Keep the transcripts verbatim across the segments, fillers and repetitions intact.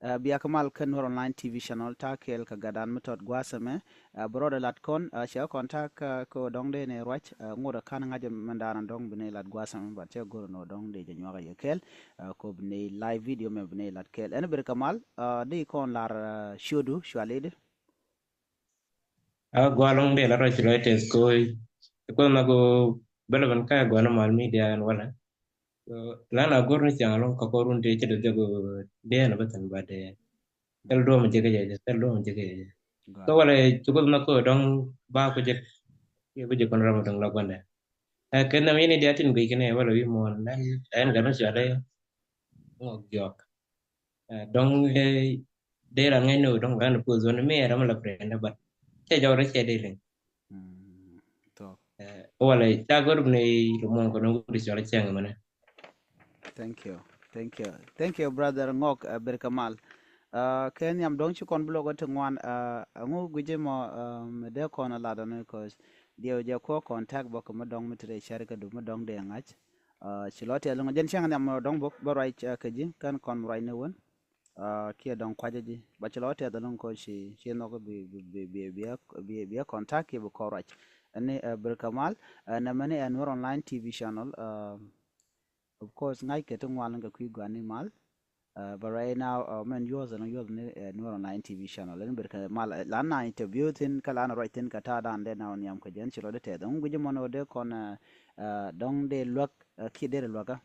Ɛ, bia kɛ mal kä Nuer Online T V channel, ta̱a̱ kɛɛl kɛ gatdan mi tɔt gua̱a̱th ɛmɛ. Ɛ, bi rɔɔdɛ lat kɔn, ɛ, cɛ kɔn ta̱a̱ kɛ, kɛ dɔ̱ŋ dee ni ruac, ɛ, ŋot ɛ ka̱n ŋa̱c mɛn da̱a̱n dɔ̱ŋ bi ni lat gua̱a̱th ɛmɛ, but cɛ go̱r ni dɔ̱ŋ dee jɛ nyuak ɛ yɛ kɛɛl, ɛ, kɛ bi ni live video mɛ bi ni lat kɛɛl. Ɛn ber kɛ mal, ɛ, di kɔn lar, ɛ, ciötdu, cuali di. A gua̱a̱ lɔ̱ŋ dee la ruac lɔc tɛth ko̱o̱c. Ko̱o̱c ma ko bä lɛ ben kä gua̱a̱ ni mal media ɛn walɛ. So, lan a go̱r ni ciaŋ lɔ̱ŋ kä ko̱r run tëë ci dee dhie ko dee ɛn bä thin ba dee. Thil duɔ̱ɔ̱m jek jɛ, thil duɔ̱ɔ̱m jek jɛ. Gɔaa. So walɛ ci ko̱o̱c ma ko dɔ̱ŋ ba ko jek. Kiɛ bi jek kɔn ram dɔ̱ŋ la gua̱ndɛ. Ɛ kɛ nham yɛn i̱ diaal tin guic kɛn ɛ walɛ wi̱i̱ muɔ̱ɔ̱n, ɛn kɛ ni cualɛ ŋɔk jɔak. Ɛ, dɔ̱ŋ, ɛ, dee ran ŋäc ni ɣöö dɔ̱ŋ ran puɔth ɣöö ni mi ɛ ram la prɛndä, but cɛ jɔw rɔ cɛ dee liŋ. Mm, tɔ. Ɛ, walɛ ca gör bi ni ri muɔ̱ɔ̱n kɔn wut i̱ cɔl cɛŋ mɛnɛ. Thank you. Thank you. Thank you, brother Ŋɔk, ɛ, ber kɛ mal. Ɛ, kɛ nhiam dɔ̱ŋ ci kɔn bi lɔk ɛ ti ŋuan, ɛ, ɛŋu gui̱ci mɔ, ɛ, mi dee kɔn ɛ lat ɔni, 'cause diɛw jɛ kuɔ contact bä kɛ mi dɔ̱ŋ mi ti rɛy cɛr kɛ du mi dɔ̱ŋ dee ŋa̱c. Ɛ, ci lɔ tiɛth loŋ jɛn cäŋ nhiam dɔ̱ŋ bä, bä ruac, ɛ, kɛ ji̱ kɛn kɔn ruac ni wän. Ɛ, kiɛ dɔ̱ŋ kuacä ji̱. Ba ci lɔ tiɛth loŋ kɔ ci, ci nhɔk bi, bi, bi, bi, bi, bi, bi contact kiɛ bi kɔ ruac. Ɛn ni, ɛ, ber kɛ mal, ɛ, nɛmɛ ni ɛ Nuer Online T V channel, ɛ, of course, ŋa̱ckɛ ti ŋuan kɛ kui̱ gua̱n ni mal. Ɛ, but right now, ɛ, mɛn yuɔth ɛn yuɔth ni, ɛ, Nuer Online T V channel. Ɛn ber kɛ mal, ɛ, lan na interview thi̱n, kä lan ruac thi̱n kɛ ta̱a̱ dan dee na wä nhiam kɛ jɛn ci lɔ dee tɛth. Ɛŋu gui̱ci mɔn wä dee kɔn, ɛ, ɛ, dɔ̱ŋ dee luäk, ɛ, kiɛ dee rɛ luäkä?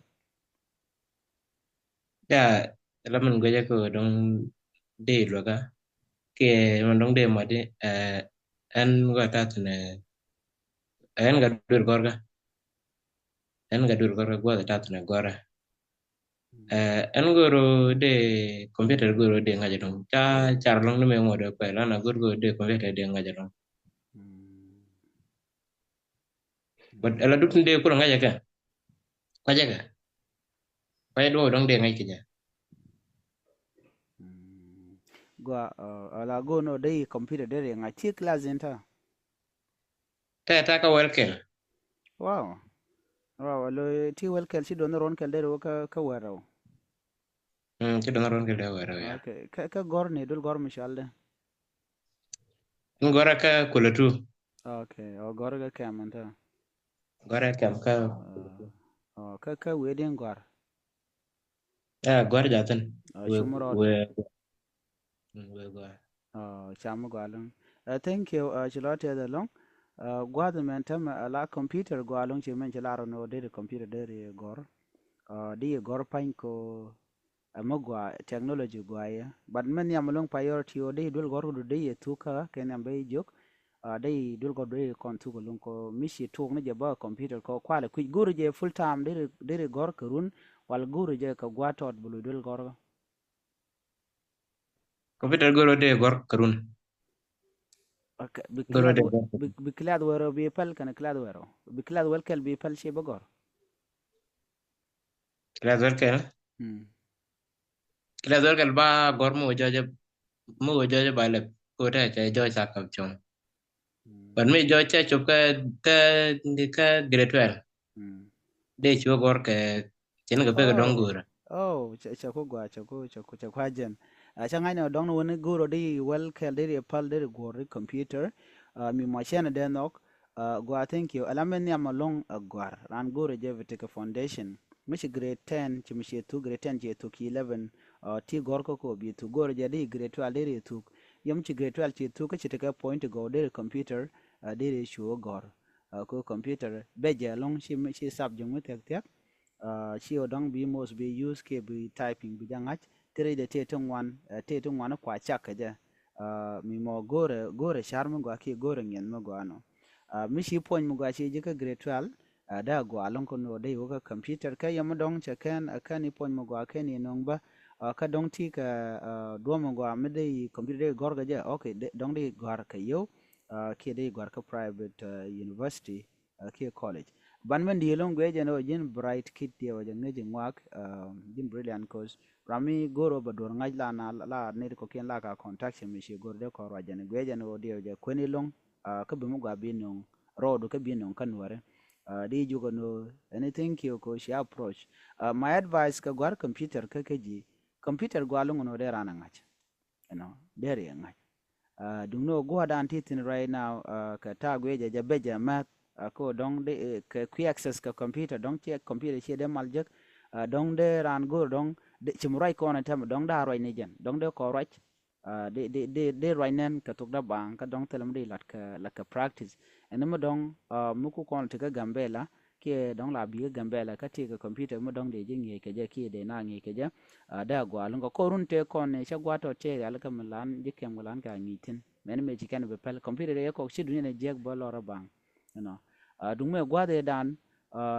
Ya, la min guecä kɛ ɣöö dɔ̱ŋ dee luäkä kiɛ min dɔ̱ŋ dee mɔt i̱, ɛ, ɛn gɔaa ta̱a̱ thi̱n, ɛ, ɛn ka duer gɔ̱rkä. Ɛn ka duer gɔ̱rkä gua̱th ta̱a̱ thi̱n ɛ gɔ̱rä. Ɛ, ɛn go̱o̱r dee computer go̱o̱r dee ŋa̱c ɛlɔ̱ŋ. Ca car ɛlɔ̱ŋ ni mëë ŋuɔ̱t ɛ kuɛ, lan a go̱o̱r go̱o̱r dee computer dee ŋa̱c ɛlɔ̱ŋ. But ɛla dut ni dee kulɛ ŋa̱c ɛ kɛ. Kuacä kɛ. Kuacä duɔ̱ɔ̱k dɔ̱ŋ dee ŋäc kɛ jɛ. Mm. Gua, ɛ, ala go̱o̱n ɔ dee computer dee ri ŋa̱c ti class in ta. Tɛ ta kä wɛl kɛl. Wow. Wow, alo ti wɛl kɛl ci duɔ̱n ruɔ̱n kɛl dee ri wä kä, kä wɛl rɛw. Mm, ci duɔ̱n ruɔ̱n kɛl dee wɛl rɛw, ya. Okay. Kä, kä gɔr ni dul gɔr mi cual dee. N gɔrɛ kä kulɛ tu. Okay, ɔ gɔrɛ kä kɛm ɛn tɛ. Gɔrɛ kɛm kä. Ɔ, kä, kä wee din gɔr. Ɛ, gɔr jathin. Ɔ, wee, cum rɔt. Wee, wee, mm, wee gɔr. Ɔ, cam gɔr lɔŋ. Ɛ, thank you, ɛ, ci lɔ tiɛth ɛlɔŋ. Ɛ, gua̱th mɛn tɛmɛ, ɛ, la computer gɔr lɔŋ ci mɛn ci lar nɔ deri computer deri gɔr. Ɔ, di gɔr pany ko Ɛ mi gɔaa, technology gɔaa yɛ. But mi nhiam loŋ priority ɔ dee duel gɔr du dee yɛ thuk kä kɛ nhiam bɛ jiök. Ɛ dee duel gɔr du dee kɔn thuk loŋ kɔ mi ci thuk ni jɛ bä computer kɔ kualɛ kui̱c go̱o̱ri jɛ full time dee dee gɔr kɛ run wal go̱o̱ri jɛ kɛ gua̱a̱t tɔt bi lo̱c duel gɔr. Computer go̱o̱ri dee gɔr kɛ run. Okay, bi class wä, bi, bi class wä rɔ bi päl kɛn class wä rɔ. Bi class wä kɛl bi päl ci bä gɔr. Class wä kɛl? Mm. Class wä kɛl ba gɔr mi wä jɔjɛ, mi wä jɔjɛ ba lɛp. Ko tɛ cɛ jɔjɛ sa kap cɔŋ. Mm. But mi jɔjɛ cɛ cop kä, kä, kä grade twelve. Mm. Dee cuɔ gɔr kɛ cin kɛ pek dɔŋ go̱o̱rä. Oh, cɛ, cɛ ku gɔaa, cɛ ku, cɛ ku, cɛ ku a jɛn. A cɛ ŋa̱cnɛ dɔŋ ni wä ni go̱o̱rä di wäl kɛl di ri pal di ri guɔ̱r di computer. A mi mɔ cɛn dee nhɔk. A gɔaa, thank you. Ala mi nhiam a loŋ a gɔ̱a̱r ran go̱o̱rä jɛ bi tekɛ foundation. Mi ci grade ten, ci mi ci thuk grade ten, ci thuk ci eleven. A ti gɔ̱r kä ko bi thuk go̱o̱rä jɛ di grade twelve di ri thuk. Yom ci grade twelve ci thuk kä ci tekɛ point gɔw di ri computer. A di ri cuɔ gɔ̱r. A ko computer bɛ jɛ lɔŋ ci, ci subject mi thiak thiak. A ci ɔ dɔŋ bi most bi use kiɛ bi typing bi jɛ ŋa̱c. Ti rɛy dɛ tëë ti ŋuan, a tëë ti ŋuan kua cak kɛ jɛ. A mi mɔ go̱rɛ, go̱rɛ car mi gɔaa kiɛ go̱rɛ ŋiɛn mi gɔaa nɔ. A mi ci puɔ̱ny mi gɔaa ci ji̱ kä grade twelve. A dee a gɔaa lɔŋ kɛ nɔ dee wä kä computer kɛ yɛ mi dɔŋ cɛ kɛn, a kɛn i̱ puɔ̱ny mi gɔaa kɛn i̱ nɔŋ bä. A kä dɔŋ ti kɛ, a duɔ̱m mi gɔaa mi dee computer dee gɔ̱r kɛ jɛ, okay, dɔŋ dee gɔ̱a̱r kɛ yɛw. A kiɛ dee gɔ̱a̱r kä private, a university, a kiɛ college. Ban mɛn di̱i̱ lo̱ŋ guiɛ jɛn ɣöö ji̱n bright kid diɛ wä jɛ ŋäc i̱ ŋuak, a ji̱n brilliant, 'cause ram mi go̱r ɣöö bɛ duɔ̱r ŋa̱c la na la nit kɔ̱kiɛn la ka contact mi ci go̱r dee kɔn ruac jɛn guiɛ jɛn ɣöö diɛ wä jɛ kueni lo̱ŋ, a kä bi mi gua bi no̱ŋ rɔɔdu kä bi no̱ŋ kä nuɔri. A di juk ɛn ɣöö anything kiɛ ko ci approach. A my advice kɛ gua̱r computer kä kä ji̱ computer gɔaa loŋ ɛn ɣöö dee raan ɛ ŋa̱c. You know, dee ri ɛ ŋa̱c. Duŋni ɣöö gua̱a̱th dan ti thi̱n right now, kɛ ta̱a̱ guiɛ jɛ jɛ bɛ jɛ mɛth, kɛ ɣöö dɔ̱ŋ dee kɛ kui̱ access kɛ computer, dɔ̱ŋ ciɛ computer ciɛ dee mal jek. Dɔ̱ŋ dee raan go̱o̱r dɔ̱ŋ ci mi ruac kɔn ɛ tɛmɛ dɔ̱ŋ dee a ruac ni jɛn, dɔ̱ŋ dee kɔn ruac. Dee, dee, dee, dee ruac nɛn kɛ thok dee baaŋ kä dɔ̱ŋ thilɛ mi dee lat kɛ, lat kɛ practice. Ɛn mi dɔ̱ŋ mi ku kɔn ti kä Gambela kiɛ dɔ̱ŋ la bi kä Gambela kä ti kɛ computer mi dɔ̱ŋ dee ji̱ ŋi̱eec kɛ jɛ kiɛ dee na ŋi̱eec kɛ jɛ. Dee a gua̱a̱ luŋ kɛ kɔr run tëë kɔn ni cä gua̱a̱ tɔ tëë rial kä mi lan ji̱ kɛm kɛ lan kɛ a ŋi̱i̱c thi̱n. Mɛn mëë ci kɛn bi pɛl computer dee kɔk ci dunia ni jiɛk bä lɔr a baaŋ. You know, duŋ mëë gua̱a̱th ëë dan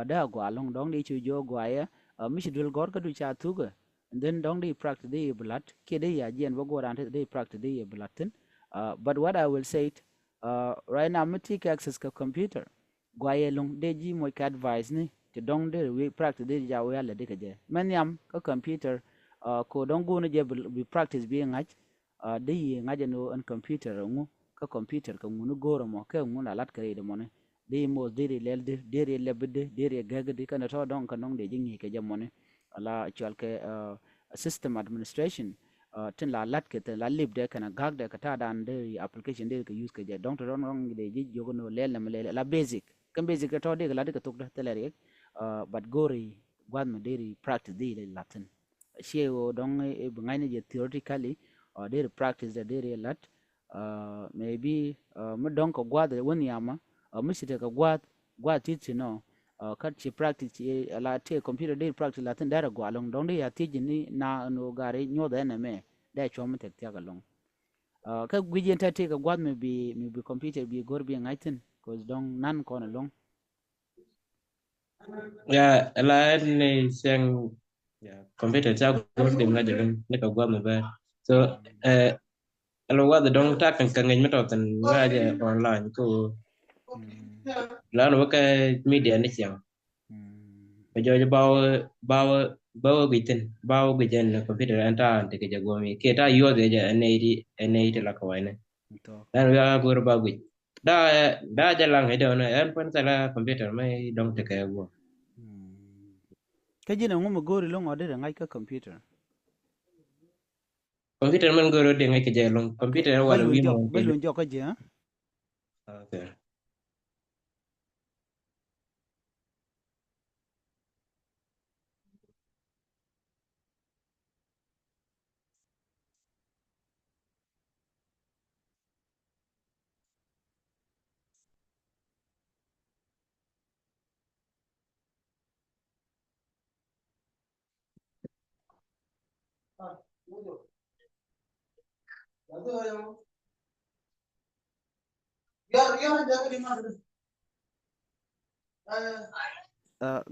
dee a gua̱a̱ luŋ dɔ̱ŋ dee ci jiök gua̱a̱ yɛ mi ci duel gɔ̱r kä du ca thukä. And then dɔ̱ŋ dee practice dee bi la̱t kiɛ dee ya jiɛn bä guɔ ran te dee practice dee bi la̱t thi̱n. But what I will say it, right now mi ti kɛ access kɛ computer, guayɛ luŋ dee ji̱ moc kɛ advice ni ti dɔ̱ŋ dee ri wi̱i̱ practice dee ja wi̱i̱ a lɛ dee kɛ jɛ mɛ nhiam kä computer. Ko dɔ̱ŋ guun jɛ bi practice bi ŋa̱c. Dee yi ŋa̱c ɛn ɣöö ɛn computer ŋu kä computer kɛ ŋun go̱o̱r ɛmɔ kɛ ŋun a la̱t kɛ rɛy dee mɔni. Dee moth dee ri lɛl di dee ri lɛp di dee ri gɛk di kɛn tɔ dɔŋ kɛ nɔŋ dee ji̱ ŋi̱i̱c kɛ jɛ mɔni. Ala cual kɛ system administration. Tin la lat kɛ tin la lip dɛ kɛn a gak dɛ kɛ ta̱a̱ dan dee ri application dee ri kɛ use kɛ jɛ dɔŋ tɔ dɔŋ dɔŋ dee ji̱ jiök ni lɛl nɛ mi lɛl ala basic kɛn basic tɔ dee kɛ lat di kɛ thok dɛ thilɛ rik. But go̱o̱ri gua̱th mi dee ri practice dee ri lat thin. Ciɛ ɣöö dɔŋ bi ŋa̱cni jɛ theoretically. Dee ri practice dɛ dee ri lat. Maybe mi dɔ̱ŋ kɛ gua̱a̱th wä nhiamä mi ci tekɛ gua̱a̱th gua̱a̱th ti̱t ci nɔ. Kä ci practice ci la tëë computer dee practice la thi̱n derɛ gua̱a̱ lo̱ŋ dɔ̱ŋ dee ya thiec ni na ɛn ɣöö gari nyuɔth ɛn ɛmɛ dee cuɔ̱m mi thɛk thiak ɛlɔ̱ŋ. Kä guic in te tëë kɛ gua̱a̱th mi bi mi bi computer bi go̱r bi ŋa̱c thi̱n cause dɔ̱ŋ nan kɔn ɛlɔ̱ŋ. Ya, la ni cieŋ ya computer ca guɔr di ŋa̱c jɛ ni ka gua̱th mi bɛ. So ɛ ɛlɔ wath dɔŋ ta kaŋ kaŋ ŋic mi tɔth in ŋa̱c jɛ online ko. Lan wä kɛ media ni cieŋ. Bɛ jɔc ba wä ba wä ba wä guic thin ba wä guic jɛ ni computer ɛn ta an ti kɛ jɛ guɔmi kiɛ ta yuɔth jɛ jɛ ɛn nɛy ti ɛn nɛy ti la kɛ wayni. Ɛn wiak a go̱r ba guic. Da da jɛ laŋ i̱ dɔ̱ŋ ɛn puɔ̱n thɛlɛ computer mɛ i̱ dɔ̱ŋ tekɛ guɔ. Kä ji̱n ɛŋu mi go̱o̱ri lo̱ŋ ɔ dee ri ŋa̱c kä computer? Computer mɛn go̱o̱ri dee ŋa̱c kɛ jɛ lo̱ŋ computer walɛ wi̱i̱ mɔ. Bä luny jɔk kä jɛ. Okay.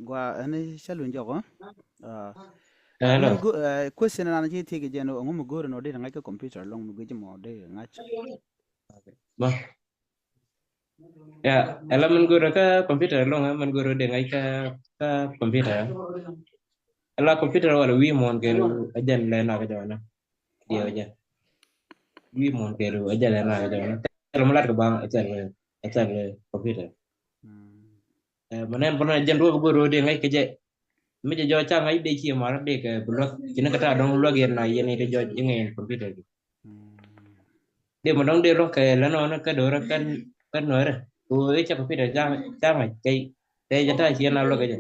Gua ɛn cä luny jɔk. Hello. Question nan ci thiec jɛ ni ŋu mi go̱o̱ri nɔ dee ri ŋa̱c kä computer loŋ mi guic mɔ dee ri ŋa̱c. Ba. Ya, ɛla min go̱o̱ri kä computer loŋ min go̱o̱ri dee ŋa̱c kä kä computer. Ɛla computer wala wi̱i̱ muɔ̱ɔ̱n kɛɛliw a jɛn lɛ nak jɔɔna. Diɛ wä jɛn wi̱i̱ muɔ̱ɔ̱n kɛɛliw a jɛn lɛ nak jɔɔna. Thil mi lat kɛ baŋ a thil a thil computer. Mɛ nɛn bɔnɔ jɛn duɔp go̱o̱r dee ŋäc kɛ jɛ. Mi jɛ jɔɔc ca ŋäc dee ci mar dee kɛ bi luäk ci ni kɛ ta̱a̱ dɔ̱ŋ luäk yɛn na yɛn i̱ dee jɔɔc iŋɛ yɛn computer. Dee mɛ dɔ̱ŋ dee luäk kɛ lɛ nɔɔni kä do̱rä kä nuɛrä. Kɛ ɣöö i̱ ca computer ca ŋäc kɛ tɛ jɛ ta̱a̱ ci yɛn a luäk kɛ jɛ.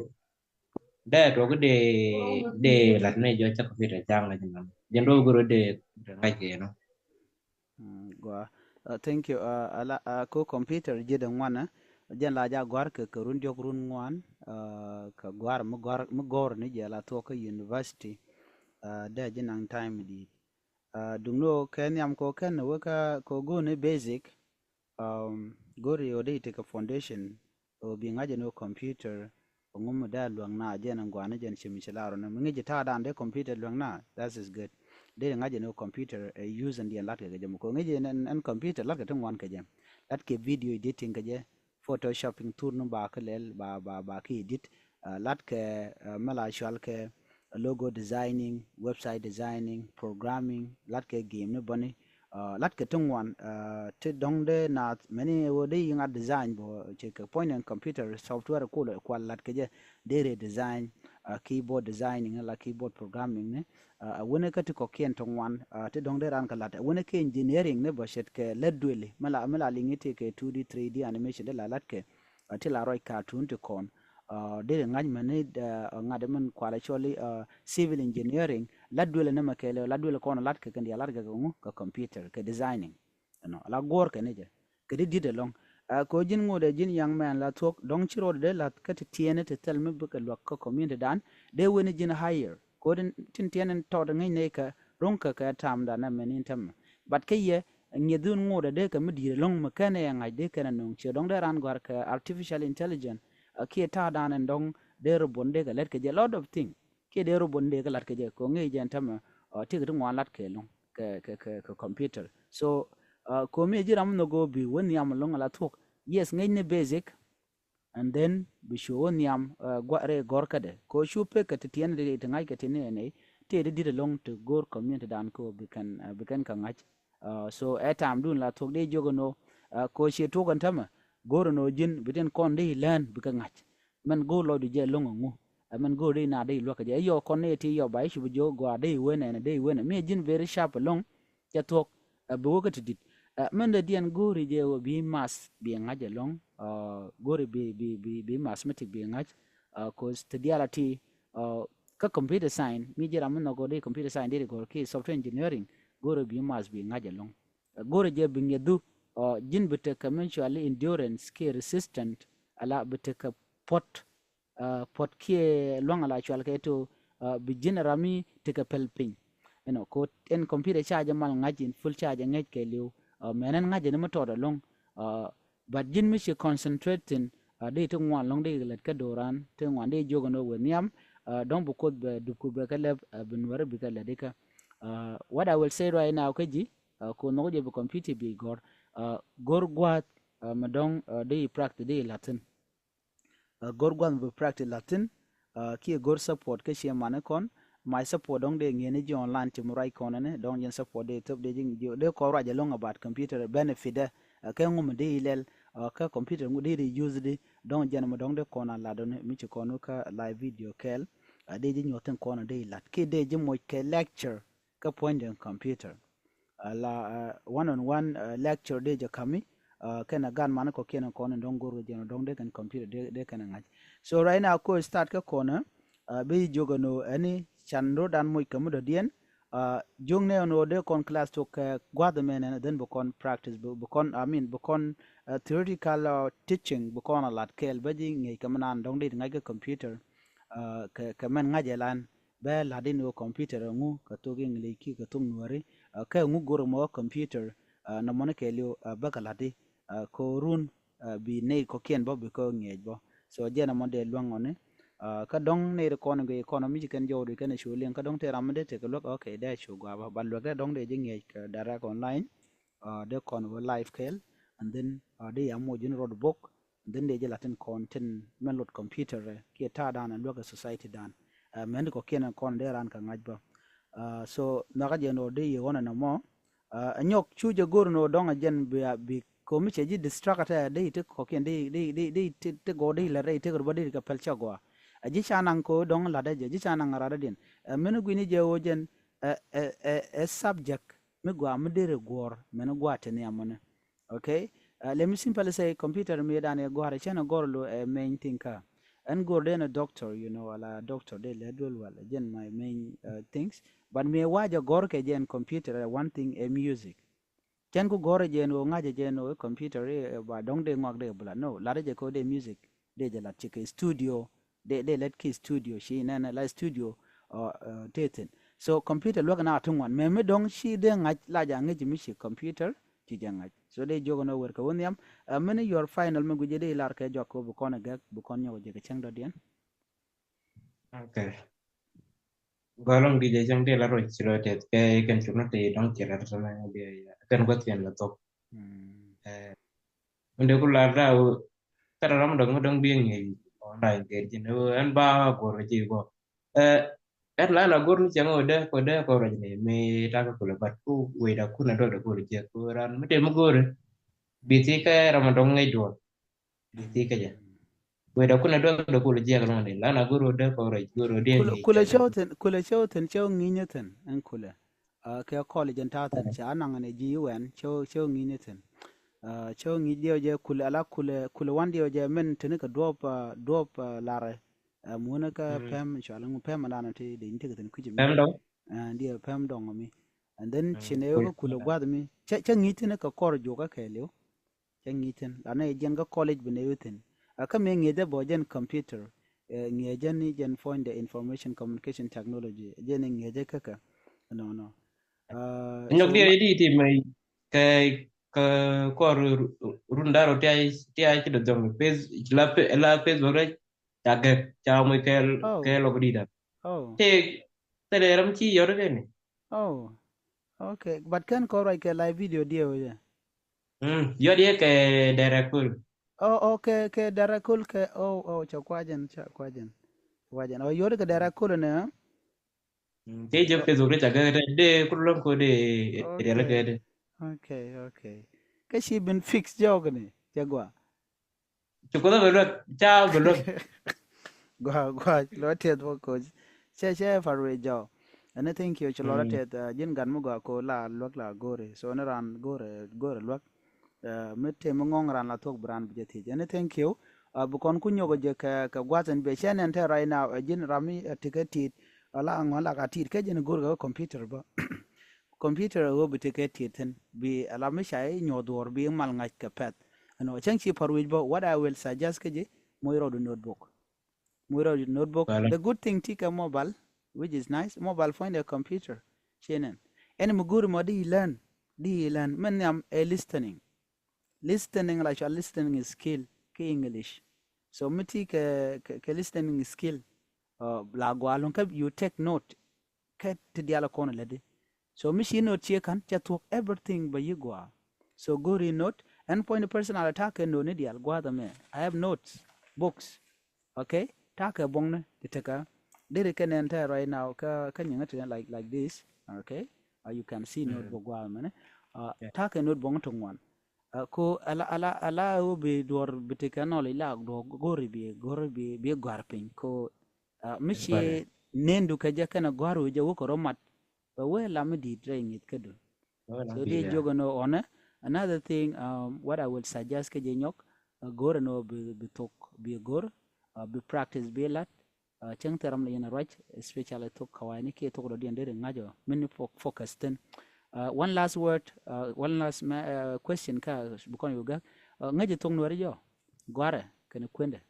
Dee tuɔk dee dee lat ni jɔɔc ca computer ca ŋäc nɔn jɛn duɔp go̱o̱r dee ŋäc kɛ yɛn ɔ. Gua. Thank you. Ala ko computer ji̱ dee ŋuan. Jɛn la ja gɔ̱a̱r kɛ kɛ run diɔk run ŋuan. Kɛ gɔ̱a̱r mi gɔ̱a̱r mi gɔ̱a̱r ni jɛ la thuɔk kä university. Dee ji̱ naŋ time di̱i̱t. Duŋni ɣöö kɛ nhiam kɛ ɣöö kɛn wä kä kɛ ɣöö go̱o̱r ni basic. Go̱o̱r ɣöö dee tekɛ foundation. Ɣöö bi ŋa̱c ɛn ɣöö computer ŋu mi dee luäŋ na jɛn ɛn gua̱a̱ni jɛn ci mi ci lar ɣöö mi ŋi̱ci ta̱a̱ dan dee computer luäŋ na, that is good. Dee ri ŋa̱c ɛn ɣöö computer ɛ use ɛn diɛn latkɛ kɛ jɛ mɔ kɛ ŋi̱ci ɛn computer latkɛ ti ŋuan kɛ jɛ. Latkɛ video editing kɛ jɛ, photoshopping thur ni ba kä lɛl ba ba ba kä edit. Latkɛ mɛ la cual kɛ logo designing, website designing, programming, latkɛ game ni bäni. Latkɛ ti ŋuan ti dɔ̱ŋ dee naath mɛni ɣöö dee yiŋ a design bä cɛ kɛ puɔ̱ny ni computer software kual latkɛ jɛ dee rɛ design. keyboard designing la keyboard programming ni. Ɛ wini kä ti kɔkiɛn ti ŋuan ti dɔ̱ŋ dee ran kɛ lat. Ɛ wini kɛ engineering ni bä ce̱tkɛ lät duëli mi la mi la liŋi ti kɛ two D, three D animation dee la lat kɛ ti la ruac cartoon ti kɔn. Dee ri ŋa̱c mɛni ŋa̱t mɛn kualɛ cɔli civil engineering, lat duëli ni mɛ kɛɛli lat duëli kɔn lat kɛ kɛn diaal lat kɛ kɛ ŋu kɛ computer kɛ designing. Ɛnɔ la guɔ̱ɔ̱r kɛn jɛ kɛ di di̱t ɛlɔ̱ŋ. Ɛ kɛ ji̱n ŋot ɛ ji̱n young man la thuɔ̱k dɔ̱ŋ ci rɔɔdɛ dee la̱th kä ti tiɛɛni ti thil mi bikɛ luäk kä community dan dee wen ji̱n hire. Kɛ tin tiɛɛni tɔt ŋäc nɛy kɛ ro̱ŋ kɛ kɛ ta̱a̱m dan ɛmɛ ni tämɛ. But kä yɛ ŋiɛth dhun ŋot ɛ dee kɛ mi di̱i̱t ɛlɔ̱ŋ mi kɛn ɛ ŋa̱c dee kɛn ɛ nöŋ ciɛ dɔ̱ŋ dee ran gɔ̱a̱r kɛ artificial intelligence. Ɛ kiɛ ta̱a̱ dan ɛn dɔ̱ŋ dee robot dee kɛ lät kɛ jɛ lot of thing. Kiɛ dee robot dee kɛ lat kɛ jɛ kɛ ŋi̱i̱c jɛ ɛn tämɛ. Ɔ, ti kɛ ti ŋuan lat kɛ lo̱ŋ kɛ kɛ kɛ kɛ computer. So ɔ, ko̱mi ji̱ ram nhök ɣöö bi wä nhiam lo̱ŋ ala thuɔ̱k. Yes, ŋäcni basic and then bi cu wä nhiam ɛ gua̱ rɛy gɔ̱r kädɛ kɛ ɣöö cu pek kɛ ti tiɛn ti ti ŋa̱c kɛ ti ni ɛn ɛ ti ti di̱t ɛlɔ̱ŋ ti go̱o̱r community dan kɛ ɣöö bi kɛn ɛ bi kɛn kɛ ŋa̱c. Ɔ, so ɛ ta̱a̱m dun la thuɔ̱k dee jiök ɛn ɣöö ɛ kɛ ɣöö ciɛ tuɔk ɛn tämɛ go̱o̱r ɛn ɣöö ji̱n bi tin kɔn dee learn bi kɛ ŋa̱c. Mɛn go̱o̱r lɔcdu jɛ lo̱ŋ ɛŋu. Ɛ mɛn go̱o̱r dee na dee luäk kɛ jɛ ɛ yɔ kɔn ni ti yɔ ba i̱ cup jɛ ɣöö gɔaa dee iwen ɛn dee iwen ɛ mi ɛ ji̱n very sharp ɛlɔ̱ŋ. Cɛ thuɔ̱k ɛ bi wä kä ti di̱t. Ɛ mɛn dee diɛn go̱o̱ri jɛ ɣöö bi math bi ŋa̱c ɛlɔ̱ŋ. Ɔ, go̱o̱ri bi bi bi bi mathematic bi ŋa̱c. Ɔ, cause ti diaal a ti ɔ kä computer science mi ji̱ ram mi nhɔk ɣöö dee computer science dee ri gɔ̱r ki software engineering. Go̱o̱ri bi math bi ŋa̱c ɛlɔ̱ŋ. Ɛ go̱o̱ri jɛ bi ŋiɛthu ɔ ji̱n bi tekɛ mutual endurance ki resistant ala bi tekɛ puɔ̱t. Ɛ puɔ̱t kiɛ luaŋ ala cual kɛ to ɛ bi ji̱n ram mi tekɛ pɛl piny. Ɛnɔ ko ɛn computer ca jɛ mal ŋa̱c in full ca jɛ ŋäc kɛ li̱w. Ɛ mɛn ɛn ŋa̱c ɛn mi tɔɔt ɛlɔ̱ŋ. Ɛ but ji̱n mi ci concentrate thin ɛ dee ti ŋuan lɔ̱ŋ dee lät kä do̱ran ti ŋuan dee jiök ɛn ɣöö wee nhiam. Ɛ dɔ̱ŋ bi kuoth bɛ dupku bɛ kɛ lɛp ɛ bi nuäri bi kɛ lät ikä. Ɛ what I will say right now kä ji̱ ɛ ko nhɔk jɛ bi computer bi gɔ̱r. Ɛ go̱r gua̱a̱th ɛ mɛ dɔ̱ŋ ɛ dee practice dee la̱thin. Ɛ go̱r gua̱th mi bi practice la̱thin. Ɛ kiɛ go̱r support kä ciɛ mani kɔn. My support dɔ̱ŋ dee ŋi̱eeni ji̱ online ti mi ruac kɔn ɛni dɔ̱ŋ jɛn support dee thop dee ji̱ dee kɔn ruac ɛlɔ̱ŋ about computer benefit ɛ kɛ ŋu mi dee ilɛl. Ɛ kä computer ŋu dee dee use di dɔ̱ŋ jɛn mi dɔ̱ŋ dee kɔn a lat dɔ̱ni mi ci kɔn wä kä live video kɛɛl. Ɛ dee ji̱ nyuɔ̱thin kɔn dee ilat kiɛ dee ji̱ moc kɛ lecture kä puɔ̱nydɛ computer. Ala one on one lecture dee jɛ kami kɛn a gan mani kɔ kiɛn kɔn in dɔŋ go̱r kɛ jɛn dɔŋ dee kɛn computer dee kɛn a ŋa̱c. So right now ko start kä kɔn bi jiök ɛn ɣöö ɛni can ro̱dan moc kɛ mi dɔ̱diɛn. Jiök nɛ ɛn ɣöö dee kɔn class tok kɛ gua̱th mɛn ɛn then bi kɔn practice bi kɔn I mean bi kɔn theoretical teaching bi kɔn a lat kɛɛl bä ji̱ ŋi̱eec kɛ mi naan dɔŋ dee ti ŋa̱c kä computer. Kɛ mɛn ŋa̱c ɛlan bɛ la̱t in ɣöö computer ɛŋu kɛ thok English ki kɛ thok nuääri. Kɛ ɛŋu go̱r ɛmɔ kä computer nɔmɔni kɛɛliw bä kɛ la̱t di. Kɛ ɣöö run bi nɛy kɔ̱kiɛn bä bi kä ŋiɛc bä. So jɛn ɛmɔ dee luäŋ ɔni. Kä dɔ̱ŋ nɛy ri kɔn in guic kɔn mi ci kɛn jɔwdu kɛn cu liŋ kä dɔ̱ŋ tëë ram mi dee tekɛ luäk okay dee cu gɔaa bä but luäk dee dɔ̱ŋ dee ji̱ ŋiɛc kɛ direct online. Dee kɔn wä live kɛɛl and then dee ya moc in road book. Dhin dee jɛ latin kɔn tin mɛn lot computer kiɛ ta̱a̱ dan luäk ɛ society dan. Mɛn di kɔ̱kiɛn kɔn dee ran kɛ ŋa̱c bä. So nhɔakä jɛ nɔ dee yɛ ɣɔn ɛn ɛmɔ. Ɛ nyɔk cu jɛ go̱r nɔ dɔ̱ŋ ɛ jɛn bi komi cɛ ji̱ distract ɛ dee ti kɔ̱kiɛn dee dee dee ti gɔɔ dee lɛ rɛy ti kɛ rubä dee kɛ pɛl cɛ gɔaa. Ɛ ji̱ ca naŋ ko dɔ̱ŋ latdä jɛ ji̱ ca naŋ ratdä diɛn. Ɛ mɛn guini jɛ ɣöö jɛn ɛ ɛ ɛ subject mi gɔaa mi dee rɛ guɔ̱ɔ̱r mɛn gɔaa te nhiamɔni. Okay. Let me simply say computer mi dan ɛ gɔ̱a̱r cɛn ɛ gɔ̱r lo ɛ main thing ka. Ɛn gɔ̱r den ɛ doctor, you know, ala doctor de lɛ duel wal jɛn my main things. But mi ɛ wa̱a̱ jɛ gɔ̱r kɛ jɛn computer ɛ one thing ɛ music. Cɛn ku gɔ̱r ɛ jɛn ɣöö ŋa̱c ɛ jɛn ɣöö computer ɛ ba dɔ̱ŋ de ŋɔak de bula no lat ɛ jɛ kɛ ɣöö de music. Dee jɛ lat ci kɛ studio dee dee lɛt ki studio ci nɛn la studio. Tëë thin so computer luäk na ti ŋuan mɛ mi dɔ̱ŋ ci dee ŋa̱c la ja ŋäc mi ci computer ci jɛ ŋa̱c. So dee jiök ɛn ɣöö wer kɛ wä nhiam. Mini your final mi guic jɛ dee lar kɛ jɔak kɛ wä bi kɔn ɛ gɛk bi kɔn nyɔk jɛ kɛ cäŋ dɔ̱diɛn. Okay. Gɔlɔŋ di jɛ cäŋ dee la ruɔc ci rɔ tɛth kɛ kɛn cuk na tee dɔ̱ŋ ci lat sɛmɛ dee kɛn gua̱th kɛn la thok. Mende ku lar da wu kata ram dɔŋ dɔŋ bi ŋi̱i̱c ɔ na ŋi̱i̱c ji̱n wu ɛn ba gor ji̱ bɔ. Ɛ ɛn la na gor ni cɛŋ wu dee kɔ dee kɔ rɔc ni mi ta kɛ kulɛ bat ku wei da kun a dɔk da gor ji̱ ku ran mi te mi gor. Bi thi kɛ ram dɔŋ ŋi̱i̱c duɔl. Bi thi kɛ jɛ. Wee dee kulɛ duɔth dee kulɛ jiɛk lɔŋ di lan a go̱r wä dee kɔrɛ go̱r wä dee kulɛ ŋi̱i̱c kulɛ cɛ cɛ wä thin. Kulɛ cɛ wä thin cɛ wä ŋi̱i̱c ni thin ɛn kulɛ. Kɛ college ɛn ta̱a̱ thin ca naŋ ni ji̱ wɛn cɛ wä ŋi̱i̱c ni thin. Cɛ wä ŋi̱i̱c diɛw jɛ kulɛ ala kulɛ kulɛ wan diɛw jɛ min tini kɛ duɔp duɔp larɛ. Muunä kä pɛm cual ŋu pɛm andan ti dee ni tekɛ thin kui̱c mi pɛm dɔŋ. Diɛ pɛm dɔŋ mi. And then ci nɛ wä kä kulɛ gua̱th mi cɛ ŋi̱i̱c thin kɛ kɔr juɔkä kɛɛliw. Cɛ ŋi̱i̱c thin la nɛ jɛn kä college bi nɛ wä thin. A kä mi ŋi̱i̱cɛ bɔ jɛn computer. Ŋi̱i̱cɛ ni jɛn puɔ̱ny de information communication technology jɛn ŋi̱i̱cɛ käkä. Nɔnɔ. Nyɔk diɛ di ti mɛ kɛ kɛ kɔr run daro ti ay ti ay ci dɔ dɔŋ pes la pes bɔ rɛ ca gɛk ca mɔ kɛ kɛ lɔk di da. Ti tɛlɛ ram ci yɔr kɛ ni. Oh, okay. But kɛn kɔ ruac kɛ live video diɛ wä jɛ. Mm, yɔt yɛ kɛ dɛrɛ kul. Oh, okay, kɛ dɛrɛ kul kɛ, oh, oh, cɛ kuacɛn, cɛ kuacɛn. Kuacɛn. Oh, yɔt kɛ dɛrɛ kul nɛ. Mm, tɛ jɛ Facebook ca gɛ de kul lɔŋ ko de riɛl kɛ de. Okay, okay. Kɛ ci bin fix jɔk ni, cɛ gua. Ci kuoth bɛ luäk ca bɛ luäk. Gua gua lɔ tiɛth bä coach. Cɛ cɛ far wee jɔ. Ɛn thank you ci lɔ tiɛth ji̱n gat mi gua ko la luäk la go̱ri so ni ran go̱ri go̱ri luäk. Mi tëë mi ŋɔŋ ran la thuɔk bi ran bi jɛ thiec ɛn thank you. Bi kɔn ku nyɔk jɛ kɛ kɛ gua̱th ɛn bɛ cɛ nɛn tɛ right now ɛ ji̱n ram mi ɛ tikɛ tit. Ala ŋɔn la ka tit kɛ ji̱n go̱ri kɛ computer bä. Computer ɛ ɣöö bi tekɛ tiet thi̱n bi ala mi ca i̱ nyuɔ̱th duɔ̱ɔ̱r bi mal ŋa̱c kɛ pɛ̈th. Ɛn ɣöö cäŋ ci pa̱r wi̱c bä what I will suggest kä ji̱ moc rɔɔdu notebook. Moc rɔɔdu notebook. The good thing ti kɛ mobile which is nice mobile phone de computer. Ci nɛn ɛn mi go̱o̱ri mɔ di i̱ learn di i̱ learn mɛn nhiam ɛ listening. Listening la cɔal listening skill kä English. So mi ti kɛ kɛ listening skill la gɔaa luŋ kä you take note. Kɛ ti dial kɔn lɛ di. So mi ci note ciɛ kan cɛ thuɔk everything bɛ yi gɔaa. So go̱ri note ɛn puɔ̱ny ni personal attack kɛ note ni dial gua̱a̱th ɛmɛ. I have notes, books. Okay, ta̱a̱ kɛ buɔ̱ŋni ti tekä. Deri kɛ nɛn tɛ right now kä kä nyiŋä ti like like this. Okay, you can see notebook gua̱a̱th mɛni. Ta̱a̱ kɛ notebook ti ŋuan. Ko ala ala ala ɣöö bi duɔ̱ɔ̱r bi tekɛ nɔl ila duɔ̱ɔ̱r go̱ri bi go̱ri bi bi gɔ̱a̱r piny ko. Mi ci nendu kɛ jɛ kɛnɛ gɔ̱a̱r wi̱c jɛ wä kɛ rɔ mat. Bɛ wee lam mi di̱i̱t rɛy ŋi̱th kädu. So diɛ jiök ɛn ɣöö ɔnɛ. Another thing what I will suggest kä jɛ nyɔk go̱r ɛn ɣöö bi thok bi go̱r bi practice bi lat. Cäŋ thil ram lɛ yɛn a ruac especially thok kawayni kiɛ thok dɔ̱diɛn deri ŋa̱c ɔ min focus thin. One last word, one last question kä bi kɔn yu gäk. Ŋäc ɛ thok nuɛri jɔ guarɛ kɛnɛ kuendɛ.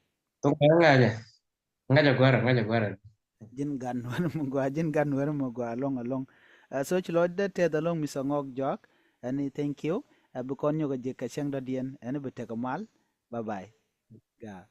Thok nuɛri ŋa̱c ɛ ŋa̱c ɛ guarɛ ŋa̱c ɛ guarɛ. Ji̱n gan nuɛri mɔ gua ji̱n gan nuɛri mɔ gua alɔŋ alɔŋ. So ci lɔ dee tɛth alɔŋ mi sɔ ŋɔk jɔak. Ɛni thank you. Bi kɔn nyɔk a jek kɛ cäŋ dɔ̱diɛn ɛni bi tek a mal. Bye bye. Ga.